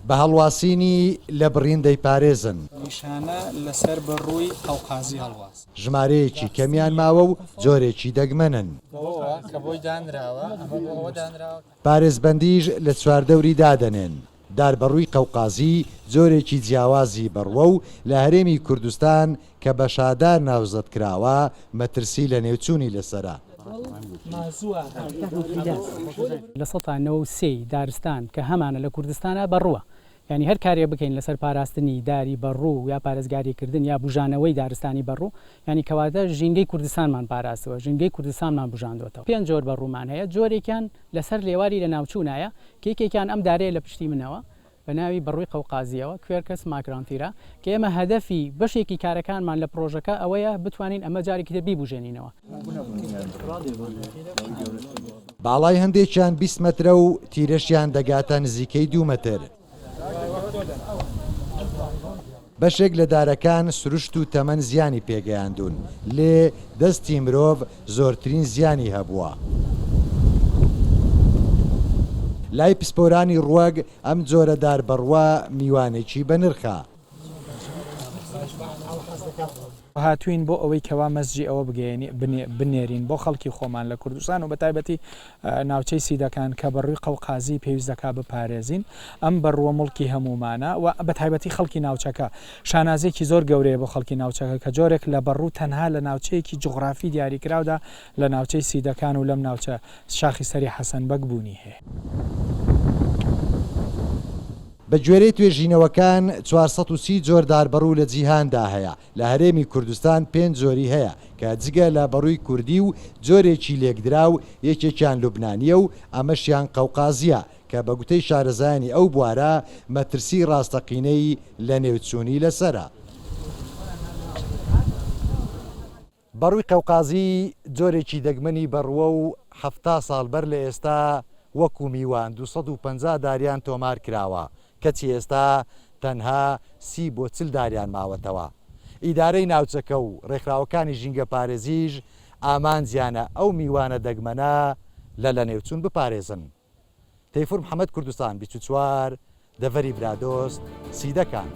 بە هەڵواسینی لە بڕین دەیپارێزن. نیشانە لەسەر بەڕووی قەوقازی هەڵواس. ژمارەیەکی کەمیان ماوە و جۆرێکی دەگمەنن. بەوەوە کە بۆی دانراوە، ئەمە بۆ ئەوە دانراوە کە. پارێزبەندیش لە چواردەوری دادەنێن. دار بەڕووی قەوقازی جۆرێکی جیاوازی بەڕووە و لە هەرێمی کوردستان کە بە شادار ناوزەد کراوە، مەترسی لەنێوچوونی لەسەرە. 93% ی دارستان کە هەمانە لە کوردستانا بەڕووە. یانی هەر کارێک بکەین لەسەر پاراستنی داری بەڕوو یا پارێزگاری کردن یا بوژانەوەی دارستانی بەڕوو، یانی کەواتە ژینگەی کوردستانمان پاراستووە، ژینگەی کوردستانمان بوژاندۆتەوە. پێنج جۆر بەڕوومان هەیە، جۆرێکیان لەسەر لێواری لەناوچوونایە کە یەکێکیان ئەم دارەیە لە پشتی منەوە بە ناوی بەڕووی قەوقازییەوە، Quercus macranthera، کە ئێمە هەدەفی بەشێکی کارەکانمان لە پڕۆژەکە ئەوەیە بتوانین ئەمە جارێکی تر بیبوژێنینەوە. باڵای هەندێکیان 20 مەترە و تیرەشیان دەگاتە نزیکەی دوو مەتر. بەشێک لە دارەکان سروشت و تەمەن زیانی پێگەیاندوون، لێ دەستی مرۆڤ زۆرترین زیانی هەبووە. لای پسپۆرانی ڕوەک ئەم جۆرە دار بەڕووە میوانێکی بەنرخە. هاتووین بۆ ئەوەی کەوا مەسجی ئەوە بنێرین بۆ خەڵکی خۆمان لە کوردستان و بەتایبەتی ناوچەی سیدەکان کە بەڕووی قەوقازی پێویست دەکا بپارێزین، ئەم بەڕووە موڵکی هەموومانە و بەتایبەتی خەڵکی ناوچەکە. شانازییەکی زۆر گەورەیە بۆ خەڵکی ناوچەکە کە جۆرێک لە بەڕوو تەنها لە ناوچەیەکی جوغرافی دیاریکراودا لە ناوچەی سیدەکان و لەم ناوچە شاخی سەری حەسەن بەگ بوونی هەیە. بە گوێرەی توێژینەوەکان 430 جۆر داربەڕوو لە جیهاندا هەیە، لە هەرێمی کوردستان پێنج جۆری هەیە کە جگە لە بەڕووی کوردی و جۆرێکی لێکدراو یەکێکیان لوبنانییە و ئەمەشیان قەوقازییە کە بە گوتەی شارەزایانی ئەو بوارە مەترسیی ڕاستەقینەی لەنێوچوونی لەسەرە. بەڕووی قەوقازی جۆرێکی دەگمەنی بەڕووە و 70 ساڵ بەر لە ئێستا وەکو میوان 250 داریان تۆمار کراوە، کەچی ئێستا تەنها 30 بۆ 40 داریان ماوەتەوە. ئیدارەی ناوچەکە و ڕێکخراوەکانی ژینگەپارێزیش ئامانجیانە ئەو میوانە دەگمەنە لە لەنێوچوون بپارێزن. تەیفور محەمەد کوردستان 24 دەڤەری برادۆست، سیدەکان.